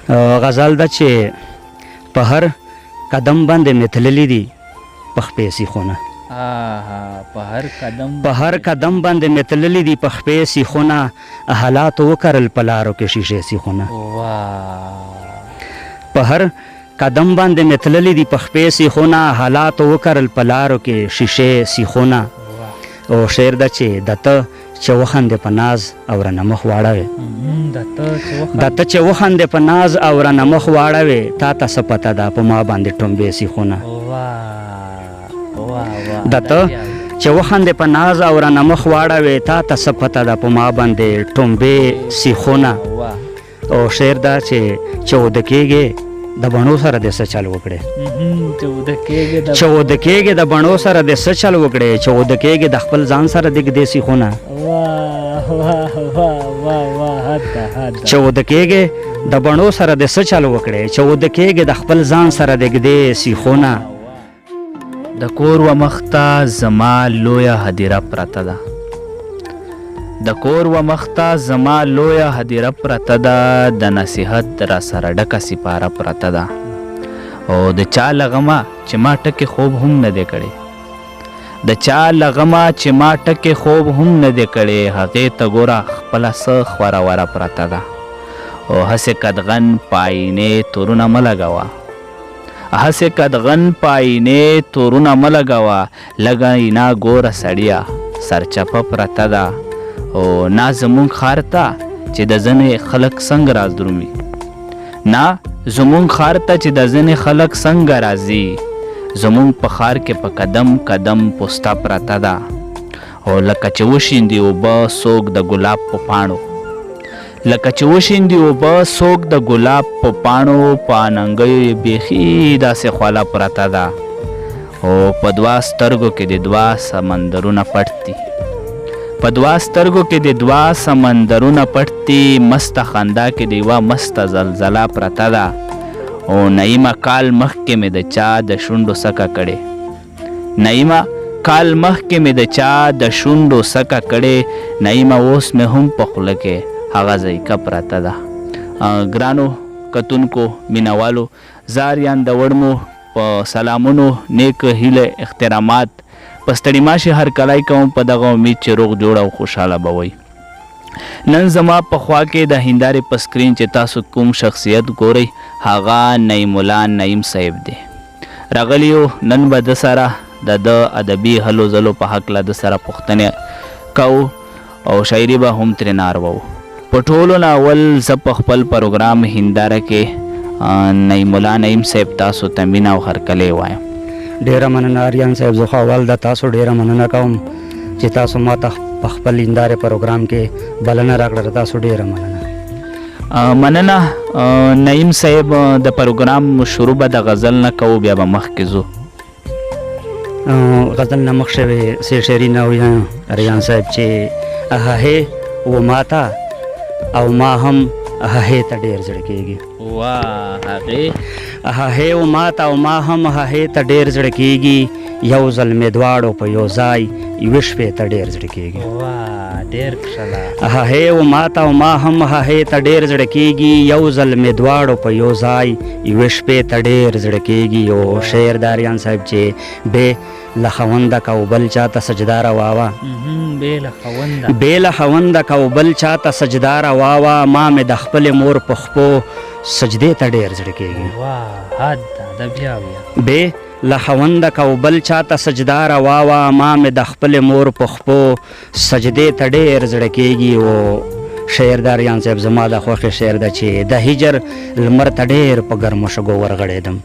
غزل ده چې په هر قدم باندې مې تللي دي په خپې سیخونه. په هر قدم، په هر قدم باندې مې تللي دي په خپې سیخونه، حالاتو وکرل په لارو کې شیشې سیخونه. په هر قدم باندې مې تللي دي په خپې سیخونه، حالاتو وکرل په لارو کې شیشې سیخونه. او شعر ده چې د ته چې وخندې په ناز او رانه مخ واړوې، د ته چې وخندې په ناز او رانه مخ واړوې، تا ته څه پته ده په ما باندې ټومبې سیخونه. د ته چې وخندې په ناز او رانه مخ واړوې، تا ته څه پته ده په ما باندې ټومبې سیخونه. او شعر دا چې چې وده کېږي د بڼو سره د څه چل وکړي، چې وده کېږي د بڼو سره د څه چل وکړي، چې وده کېږي د خپل ځان سره د ږدې سیخونه. چې وده کېږي د بڼو سره د څه چل وکړي، چې وده کېږي د خپل ځان سره د ږدې سیخونه. د کور و مخته زما لویه هدیره پرته ده، د کور و مخته زما لویه هدیره پرته ده، د نصیحت را سره ډکه سپاره پرته ده. او د چا له غمه چې ما ټکې خوب هم نه دی کړی، د چا له غمه چې ما ټکې خوب هم نه دی کړی، هغې ته ګوره خپله څه خوره وره پرته ده. او هسې قدغن په آیینې تورونه مه لګوه، هسې قدغن په آیینې تورونه مه لګوه، لږه اینا ګوره سړیه سرچپه پرته ده. او نه زمونږ ښار ته چې د ځینې خلک څنګه رادرومي، نه زمونږ ښار ته چې د ځینې خلک څنګه راځي، زمونږ په ښار کې په قدم قدم پوسته پرته ده. او لکه چې وشیندي اوبه څوک د ګلاب په پاڼو، لکه چې وشیندي اوبه څوک د ګلاب په پاڼو، په اننګیو یې بیخي داسې خوله پرته ده. او په دوه سترګو کې د دوه سمندرونه پټ دي، په دوه سترګو کې د دوه سمندرونه پټ دي، مسته خندا کې د یوه مسته زلزله پرته ده. او نعیمه کال مخکې مې د چا د شونډو سکه کړې، نعیمه کال مخکې مې د چا د شونډو سکه کړې، نعیمه اوس مې هم په خوله کې هغه ذایقه پرته ده. ګرانو کتونکو مینوالو، زاریان د وړمو په سلامونو، نیک هیله، احترامات، په ستړي ماشي هرکلی کوم، په دغه امید چې روغ جوړ او خوشحاله به وئ. نن زما په خوا کې د هندارې په سکرین چې تاسو کوم شخصیت ګورئ هغه نعیم الله نعیم صاحب دی. راغلی یو نن به د سره د ده ادبي هلو ځلو په هکله د سره پوښتنې کوو او شاعري به هم ترې نه اروو. په ټولو نه اول زه په خپل پروګرام هنداره کې نعیم الله نعیم صاحب تاسو ته مینه او هرکلی وایم. ډېره مننه اریان صاحب، زه خو اول د تاسو ډېره مننه کوم چې تاسو ما ته په خپل هندارې پروګرام کې بلنه راکړه، تاسو ډېره مننه. مننه نعیم صاحب. د پروګرام شروع به د غزل نه کوو، بیا به مخکې ځو. غزل نه مخ شوې سه شعري نه وي اریان صاحب چې هه و ماته او ما هم هه ته ډېر زړه کېږي. واه هغې هه و ماته او ما هم هه ته ډېر زړه کېږي، یو ځل مې دواړو په یو ځای یوې شپې ته ډېر زړه کېږي. واه ډېر کښله. هه و ماته او ما هم هه ته ډېر زړه کېږي، یو ځل مې دواړو په یو ځای یوې شپې ته ډېر زړه کېږي. یو شعر د اریان صاحب چې بې له خونده که بل چاته سجده روا وه، بې له خونده که بل چاته سجده روا وه، ما مې د خپلې مور په خپو سجدې ته ډېر زړه کېږي. بې له خونده که بل چاته سجده روا وه، ما مې د خپلې مور په خپو سجدې ته ډېر زړه کېږي. او شعر د اریان صاحب زما د خوښې شعر ده چې د هجر لمر ته ډېر په ګرمو شګو ورغړېدم،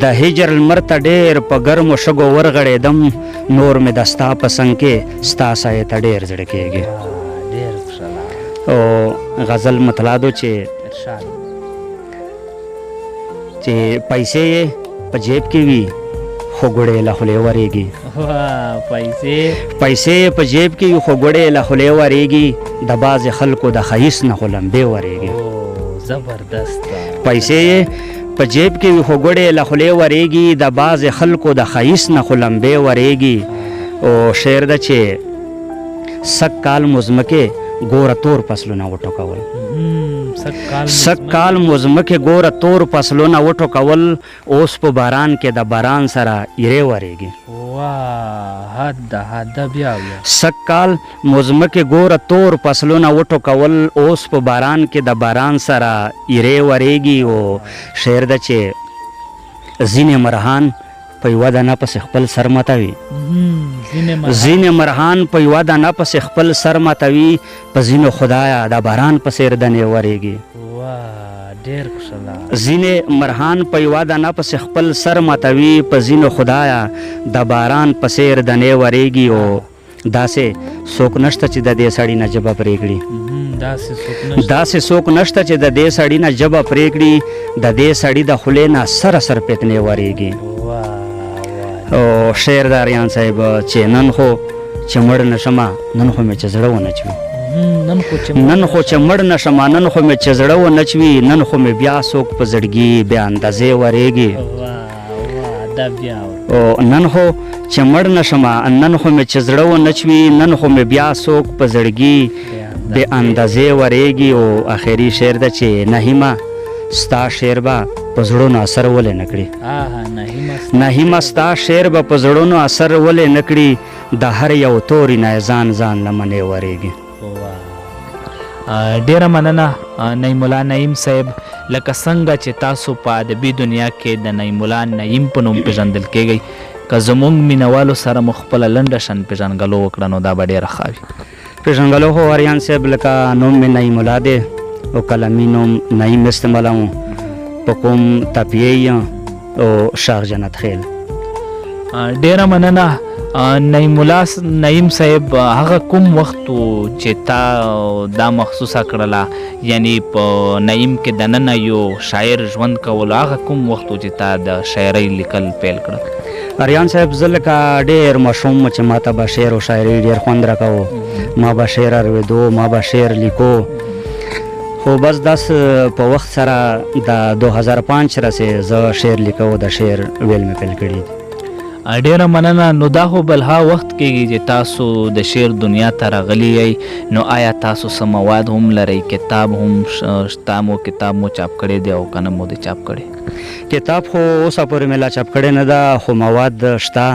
د هجر لمر ته ډېر په ګرمو شګو ورغړېدم، نور مې د ستا په څنګ کې ستا سایې ته ډېر زړه کېږي. او غزل مطلع دو چې چې پیسې یې په جیب کې وي خو ګوړې له خولې ورېږي. پیسې یې په جیب کې وي خو ګوړې له خولې ورېږي، د بعضې خلکو د ښایست نه خو لمبې ورېږي. زبردست. پیسې یې په جیب کې وي خو ګوړې له خولې ورېږي، د بعضې خلکو د ښایست نه خو لمبې ورېږي. او شعر ده چې سږ کال مو ځمکې ګوره تور فصلونه وټوکول. سږ کال مو ځمکې ګوره تور فصلونه وټوکول، اوس په باران کې د باران سره ایرې ورېږي. سږ کال مو ځمکې ګوره تور فصلونه وټوکول، اوس په باران کې د باران سره ایرې ورېږي. او شعر ده چې ځینې مرهان په یوه دانه پسې خپل سر ماتوي، ځینې مرهان په یوه دانه پسې خپل سر ماتوي، په ځینو خدایه د باران په څېر دنې ورېږي. ځینې مرهان په یوه دانه پسې خپل سر ماتوي، په ځینو خدایه د باران په څېر دنې ورېږي. او داسې څوک نشته چې د دې سړي نه ژبه پرې کړي، داسې څوک نشته چې د دې سړي نه ژبه پرې کړي، د دې سړي د خولې نه سره سر فتنې ورېږي. او شعر د اریان صاحب چې نن خو چې مړ نه شمه، نن خو مې چې زړه ونه چوي، نن خو چې مړ نه شمه، نن خو مې چې زړه ونه چوي، نن خو مې بیا څوک په زړګي بې اندازې ورېږي. او نن خو چې مړ نه شمه، نن خو مې چې زړه ونه چوي، نن خو مې بیا څوک په زړګي بې اندازې ورېږي. او اخري شعر ده چې نهیمه ستا شعر به په زړونو اثر ولې نه کړي، نهیمه ستا شعر به په زړونو اثر ولې نه کړي، د هر یو توري نه ځان ځان لمنې ورېږي. ډیره مننه نعیم الله نعیم صاحب. لکه څنګه چې تاسو په ادبي دنیا کې د نعیم الله نعیم په نوم پیژندل کیږئ، که زموږ مینوالو سره مو خپله لنډه شان پیژندګلو وکړه نو دا به ډیره ښه وي. پیژندګلو خو اریان صاحب لکه نوم مې نعیم الله دی او قلمي نوم نعیم استعمالوم، په کوم تپیه یم او شاخ جنت خیل. ډیره مننه نعیم الله نعیم صاحب. هغه کوم وخت چې تا دا مخصوصه کړله، یعنی په نعیم کې دننه یو شاعر ژوند کولو، هغه کوم وخت چې تا د شاعرۍ لیکل پیل کړل؟ اریان صاحب زه لکه ډېر ماشوم چې ما ته به شعر او شاعري ډېر خوند راکاوه، ما به شعر اورېدو، ما به شعر لیکو، خو بس داس په وخت سره د 2005 راسې زه شعر لیکو، د شعر ویل مې پیل کړي دي. ډیره مننه. نو دا خو بلها وخت کېږي چې تاسو د شعر دنیا ته راغلي یئ، نو آیا تاسو څه مواد هم لرئ، کتاب هم شته مو، کتاب مو چاپ کړی دی او که نه مو دی چاپ کړی؟ کتاب خو اوسه پورې مې لا چاپ کړی نه ده، خو مواد شته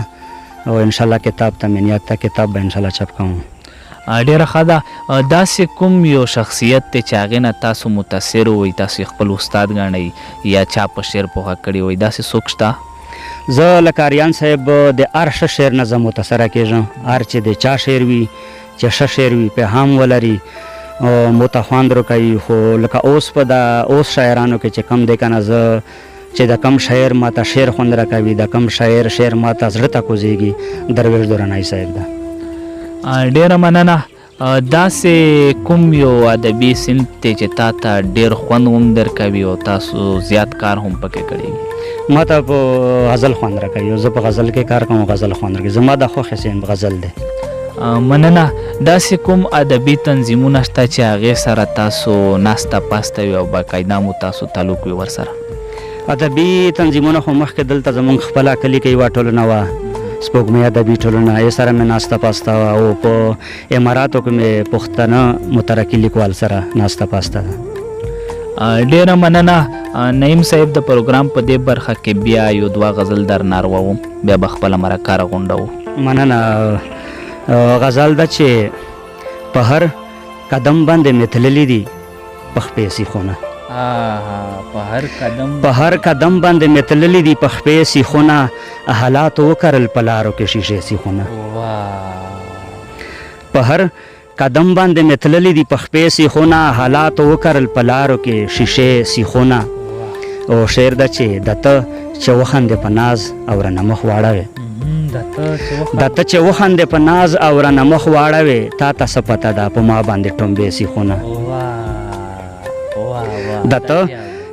او انشاءالله کتاب ته مې نیت ده، کتاب به انشاءالله چاپ کوم. ډېره ښه ده. داسې کوم یو شخصیت دی چې هغې نه تاسو متاثر وئ، تاسو یې خپل استاد ګڼئ یا چا په شعر پوهه کړی وئ، داسې څوک شته؟ زه لکه اریان صاحب د هر ښه شعر نه زه متاثره کېږم، هر چې د چا شعر وي چې ښه شعر وي پیغام ولري مو ته خوند راکوي. خو لکه اوس په دا اوس شاعرانو کې چې کوم دی که نه، زه چې د کوم شاعر ما ته شعر خوند راکوي، د کوم شاعر شعر ما ته زړه ته کوزېږي، درویش دراني صاحب ده. ډېره مننه. داسې کوم یو ادبي صنف دی چې تا ته ډېر خوند هم درکوي او تاسو زیات کار هم پکې کړی وي؟ ما ته په غزل خوند راکوي، زه په غزل کې کار کوم، غزل خوند راکوي، زما د خوښې صنف غزل دی. مننه. داسې کوم ادبي تنظیمونه شته چې هغې سره تاسو ناسته پاسته وي او باقاعده مو تاسو تعلق وي ورسره؟ ادبي تنظیمونه خو مخکې دلته زموږ خپله کلي کې یوه ټولنه وه، سپوږمۍ ادبي ټولنه، یې سره مې ناسته پاسته وه، او په اماراتو کې مې پښتانه مترقي لیکوال سره ناسته پاسته ده. ډېره مننه نعیم صاحب. د پروګرام په دې برخه کې بیا یو دوه غزل در نارووم، بیا به خپله مرکه راغونډوو. مننه. غزل ده چې په هر قدم باندې مې تللي دي په خپې سیخونه، په هر قدم باندې مې تللي دي په خپې سیخونه، حالاتو وکرل په لارو کې شیشې سیخونه. په هر قدم باندې مې تللي دي په خپې سیخونه، حالاتو وکرل په لارو کې شیشې سیخونه. او شعر ده چې د ته چې وخندې په ناز او رانه مخ واړوې، د ته چې وخندې په ناز او رانه مخ واړوې، تا ته څه پته ده په ما باندې ټومبې سیخونه. د ته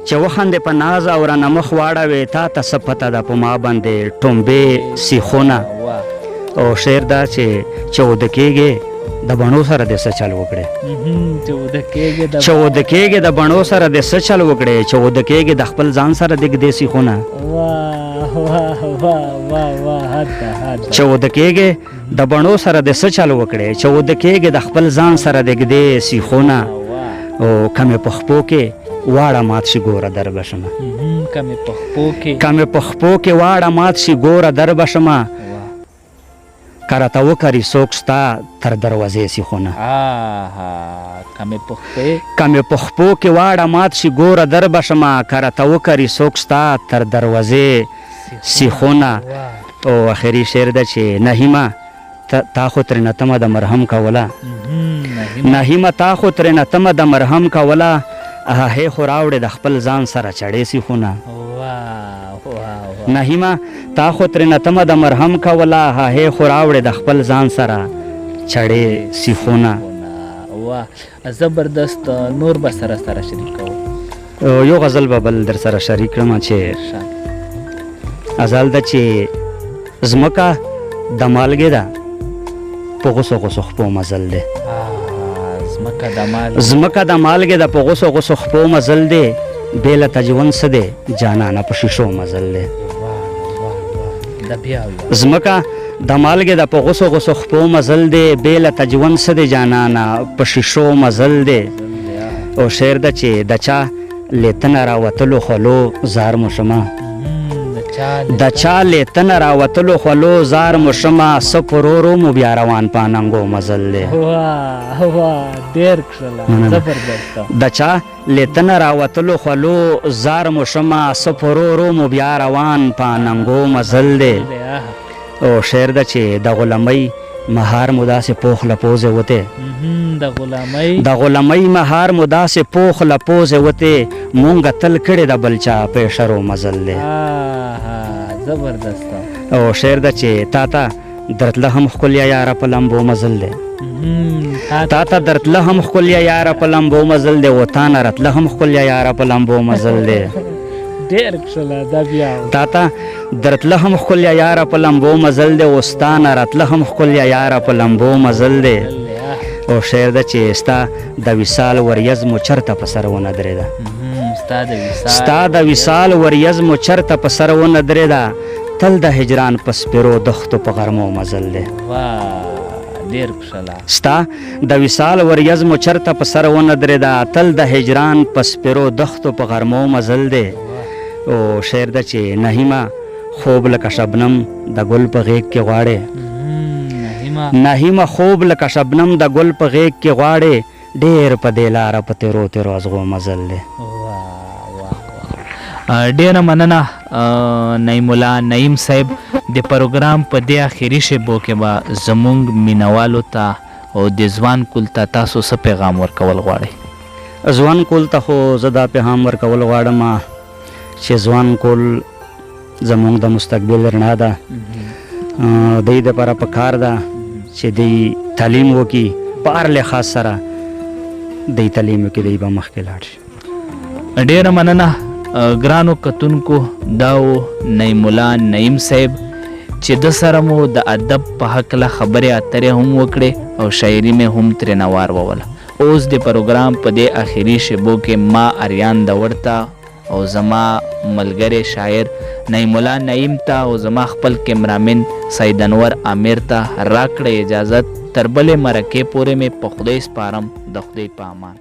چې وخندې په ناز او رانه مخ واړوې، تا ته څه پته ده په ما باندې ټومبې سیخونه. او شعر دا چې اوده کېږې د بڼو سره دې څه چل وکړې، چې اوده کېږې د بڼو سره دې څه چل وکړې، چې اوده کېږې د خپل ځان سره دې ږدې سیخونه. چې اوده کېږې د بڼو سره د څه چل وکړې چې وده کېږي د خپل ځان سره د ږدې سیخونه، او که مې په خپو کې واړه مات شي ګوره در به شمه. که مې په خپو کې، که مې په خپو کې واړه مات شي ګوره در به شمه، که راته وکري څوک ستا تر دروازې سیخونه. که مې په خپې، که مې په خپو کې واړه مات شي ګوره در به شمه، که راته وکري څوک ستا تر دروازې سیخونه. او اخري شعر ده چې نهیمه تا خو ترېنه تمه د مرهم کوله، نهیمه تا خو ترېنه تمه د مرهم کوله، هغې خو راوړې د خپل ځان سره چړې سیخونه. نهیمه تا خو ترېنه تمه د مرهم کوله، هغې خو راوړې د خپل ځان سره چړې سیخونه. واه زبردست. نور به سره سره شریکوو. یو غزل به بل در سره شریک کړم چې غزل ده چې ځمکه د مالګې ده په غوسو غوسو خپو مزل دی. ځمکه د مالګې ده په غوسو غوسو خپو مزل دی، بې له تجوند څه دی جانانه په شیشو مزل دی. ځمکه د مالګې ده په غوسو غوسو خپو مزل دی، بې له تجوند څه دی جانانه په شیشو مزل دی. او شعر ده چې د چا لیتنه راوتلو خولو زار مو شمه، د چا لیتنه راوتلو خولو زار مو شمه، څه پرورو مو بیا روان په اننګو مزل دی. د چا لیتنه راوتلو خولو زار مو شمه، څه پرورو مو بیا روان په اننګو مزل دی. او شعر ده چې د غلامۍ مهار مو داسې پوخ له پوزې وتی، د غلامۍ مهار مو داسې پوخ له پوزې وتی، مونږ تل کړې د بل چا په شرو مزل دی. زبردست. او شعر ده چې تا ته درتله هم ښکلیا یاره په لمبو مزل دی، تا ته درتله هم ښکلیا یاره په لمبو مزل دی، و تا نه راتله هم ښکلیا یاره په لمبو مزل دی. ډېر کښله دا بیا. تا ته درتله هم ښکلیا یاره په لمبو مزل دی، او ستا نه راتله هم ښکلیا یاره په لمبو مزل دی. او شعر ده چې ستا د وصال وریځ مو چرته په سر ونه درېده، ستا د وصال وریځ مو چرته په سر ونه درېده، تل د هجران په سپېرو دښتو په غرمو مزل دی. ډېر کښله. ستا د وصال وریځ مو چرته په سر ونه درېده، تل د هجران په سپېرو دښتو په غرمو مزل دی. او شعر ده چې نهیمه خوب لکه شبنم د ګل په غېږ کې غواړې، نهیمه خوب لکه شبنم د ګل په غېږ کې غواړې، ډېر په دې لاره په تېرو تېرو ازغو مزل دی. ډېره مننه نعیم الله نعیم صاحب. د پروګرام په دې اخري شېبو کې به زمونږ مینوالو ته او د ځوان کول ته تاسو څه پیغام ورکول غواړئ؟ ځوان کول ته خو زه دا پیغام ورکول غواړم چې ځوان کول زمونږ د مستقبل رڼا ده، دوی دپاره په کار ده چې دوی تعلیم وکړي، په هر لحاظ سره دوی تعلیم وکړي، دوی به مخکې لاړ شي. ډېره مننه ګرانو کتونکو. دا و نعیم الله نعیم صاحب چې د سره مو د ادب په هکله خبرې اترې هم وکړې او شاعري مې هم ترېنه واروله. اوس د پروګرام په دې اخري شېبو کې ما اریان داوړ ته او زما ملګری شاعر نعیم الله نعیم ته او زما خپل کیمرامین سید انور امیر ته راکړئ اجازت. تر بلې مرکې پورې مې په خدای سپارم، د خدای په امان.